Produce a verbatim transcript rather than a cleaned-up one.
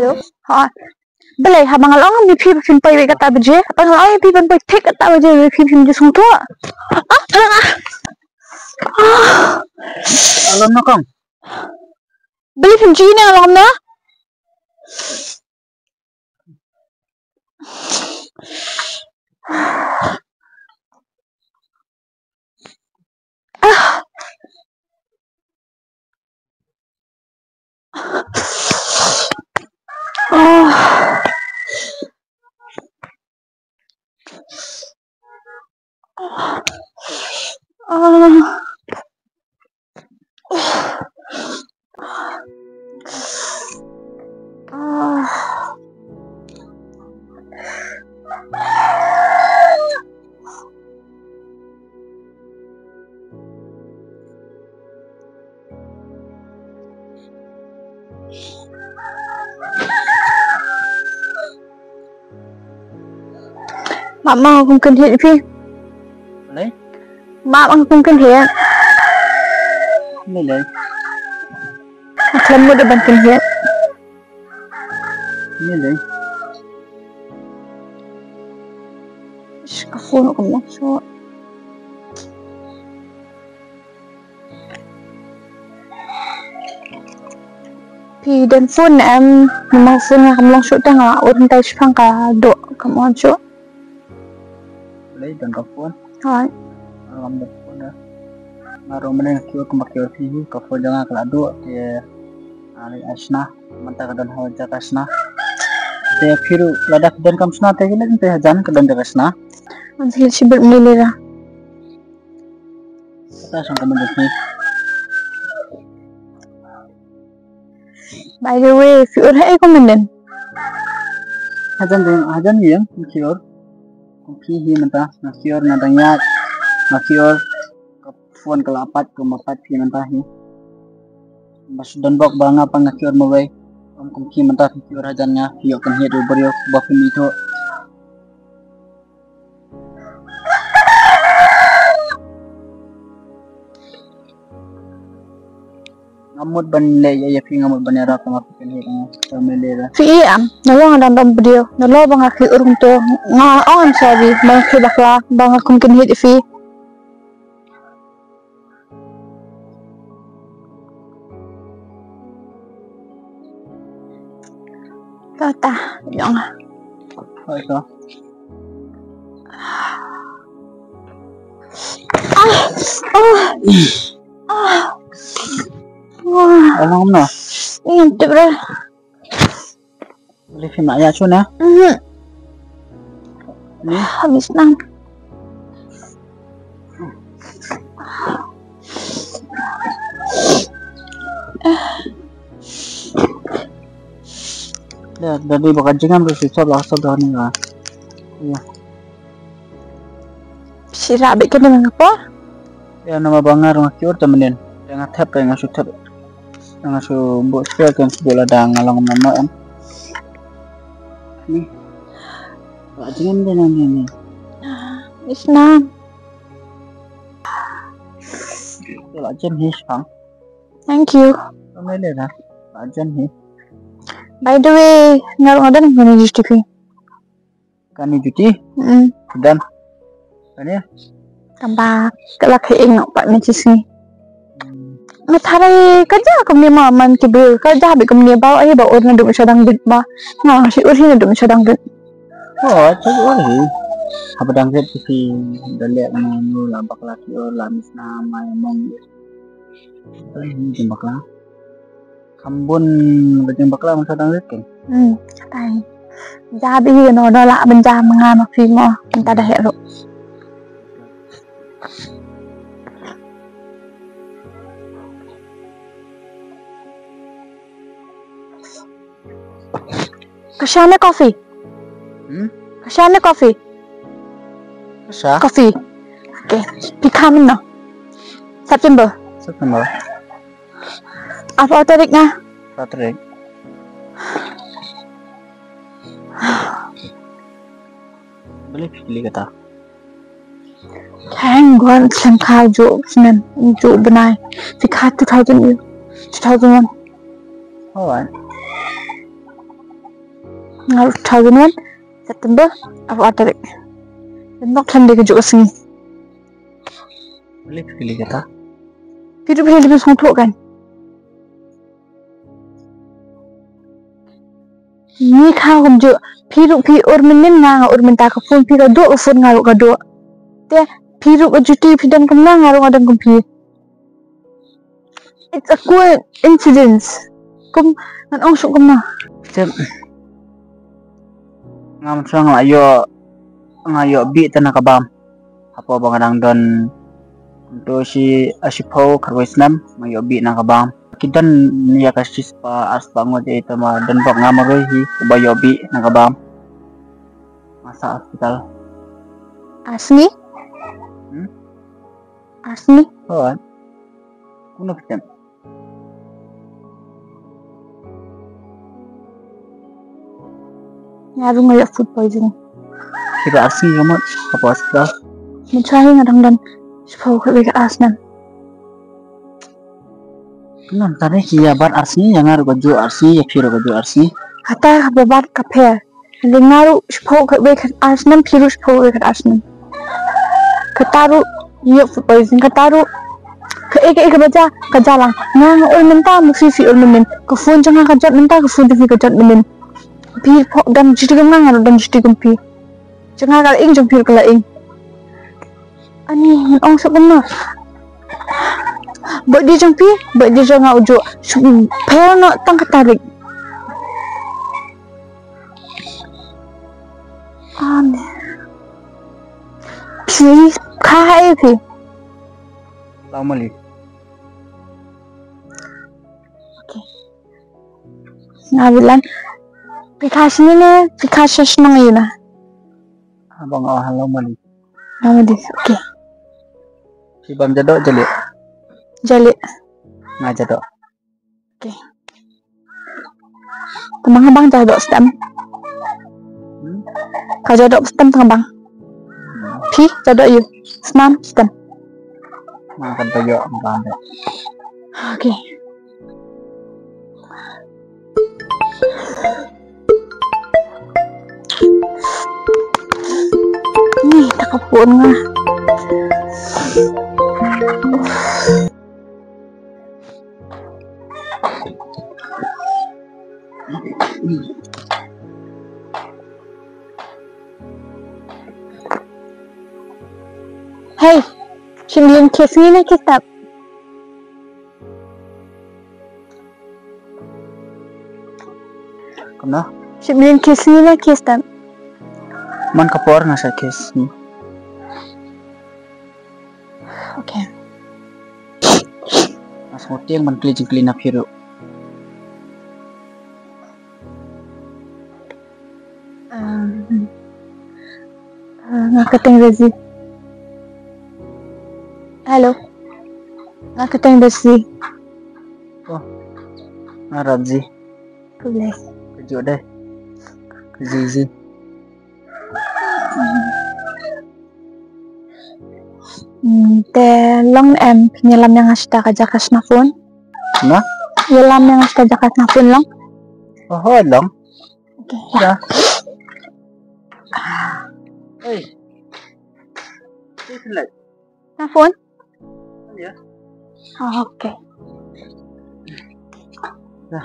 Hello? Ha. Balei haba nga la ong ïa phi ba phin poi wei kata baje? Haba nga la ong ïa phi ban poi thik kata baje, wei phi phim ju sngewthuh. Ah, ah, ah. Alam na kong. Balei phin ju ïa nga long na? Map ma nga kum kynhied ïa phi. Balei? Map ma nga kum kynhied. Balei? Nga khlem mut ban kynhied. Balei? Ish, ka phone kam long shuh. Phi don phone ne em? Namar phone nga kam long shuh te nga ur hyntai shipang ka doh kam on shuh. Lei don ka phone. Hooid. Nga kam don phone da. Nga ruh mynne nga kiur kumba kiur phi hi ka phone jong nga ka la doh te. Nga leit ai shna mynta ka don ha jaka shna. Te phi ruh lada phi don kam shna te ki leit te hajan ka don jaka shna. Ngan sa leit shibit mynne lei ra. Kata shong ka mynta phi. By the way, phi ur haei kum mynnin? Hajan dang, hajan ïeng, kum ki ur. Kum ki hi mynta, nga ki ur nga dang ïaid, nga ki ur. Ka phone ka la pat, kum ba pat phi mynta hi. Ba shu don bok ba nga pa nga ki ur mawei. Kum kum ki mynta phi ki ur hajan nga, phi ïoh kynhied u briew ba phi mih thuh. Nga mut ban leh ïa, ïa phi, nga mut ban ïarap, nga phi kynhied, nga family ra. Phi ïam, nalor nga dang dom video, nalor ba nga khih ur kumto, nga ong I'm sorry ba nga khih bakla, ba nga kum kynhied ïa phi. Kata, jong. Hooid to. Ah, ah, ah. Alang kumno? Ngam tip re. Boleh phim nak ïa shu na? Mhm. Ni? Habis nang. Dah, dah di bakal jingam tu sisap lah, sisap dah ni lah. Iya. Sirah bik kena ngapa? Ïa namar ba nga ruh nga ki ur te mynnin. Ïa nga thep te nga shu thep. Nga shu buh spray te nga shu buh lada nga long kumno em. Ni. Ba jingim de nang ni ni. Isna. Ïa la jem hi shang. Thank you. Ka mele da. Ba jem hi. By the way, nga ruh nga don kane juti phi. Kane juti? Mm. Don. Kane? Tamba ka la khe ing pat me chi sngi. Hmm. Nga tharai ka ja kumne ma man ki briew ka ja bik kumne ba ai ba ur na dum sha dang bit ba. Nga shi ur hi na dum sha dang bit. Oh, acha ur hi. Haba dang bit ki da leh ma nu la bakla ki ur la misna mai mong. Dum bakla. Kham bun ba jing bakla mynta dang rit keiñ. Hmm, tai. Ja bih hi no, no lah ban ja ma nga ma phi mo mynta da heh ruh. Ka sha ne coffee? Hmm? Ka sha ne coffee? Ka sha. Coffee. Okay. Phi kha mynno? September. September. Arphew tarik nga. Arphew tarik. Balei phi kylli kata? Thank God, shen kha juh snem, juh bnai. Phi kha two thousand, two thousand one. Alright. Nga ruh two thousand one September, arphew ar tarik. Dang bok khlem dei kajuh ka sngi. Boleh pilih kata. Phi ruh phi leh phi sngewthuh kan. Ni kha kumjuh, phi ruh phi ur mynnin, nga nga ur mynta, ka phone phi ka duh, ka phone nga ruh ka duh. Te phi ruh ka duty phi don kumne, nga ruh nga don kum phi. It's a coincidence. Kum ngan ong shuh kumno. Tip. Nga mynta nga ïoh, nga ïoh bih tang na ka bam. Hapoh ba nga dang don to shi, ah, shiphew khatwei snem, nga ïoh bih na ka bam. Ki don ïa ka shispah arspah ngut, ïa ita ma don bok nga marwei hi uba ïoh bih na ka bam. Nga sah hospital. Ar sngi? Hmm? Ar sngi? Hooid. Kumno phi tip? Nga ruh nga ïoh food poison. Phi ba ar sngi ka mut, hapoh hospital? Mynta hi nga dang don shiphew khatwei khatar snem. Kumno tare ki ïa bat ar sngi, ïa nga ruh kajuh ar sngi, ïa phi ruh kajuh ar sngi. Kata kaba bat ka pher. Hynrei nga ruh shiphew khatwei khatar snem, phi ruh shiphew khatwei khatar snem. Kata ruh ngi ïoh food poison, kata ruh kaei kaei kaba jia ka jia lang. Nga nga ur mynta, ma phi phi ur mynnin. Ka phone jong nga ka jot mynta, ka phone jong phi ka jot mynnin. Phi pok don duty kum nga, nga ruh don duty kum phi. Jong nga ka la ing, jong phi ruh ka la ing. Ani ngan ong shuh kumno. Birthday jong phi, birthday jong nga u juh. Shu pher noh tang ka tarik. Ani. Phi kha haei phi? Laumali. Okay. Nga bilang. Phi kha shane ne, phi kha sha shnong ïa na? Haba nga ong ha Laumali. Laumali, okay. Phi bam jadoh jali? Jali. Nga jadoh. Okay. Tang bang jadoh stem. Hmm? Ka jadoh stem tang bang. Hmm. Phi jadoh ïu. Snam stem. Nga kan jadoh bang. Okay. Ni, tak ka phone nga. Hey, shim ïa kiss ni na kiss tap. Kumno? Shim ïa kiss ni na kiss tap. Man ka por nga sa kiss ni. Okay. Nga sngewtieng ban kylli jingkylli na phi ruh. Um, uh, nga kyrteng Rezi. Hello. Nga kyrteng Rezi. Oh. Nga Rezi. Khublei. Kajuh dei. Rezi. Hmm, te long em phin ïalam ïa nga shata ka jaka shna phone? Na? Ïalam ïa nga shata jaka shna phone long? Oh, hooid long. Okay, ïa. Hey. Shna phone? Ïa. Oh, okay. Ïa.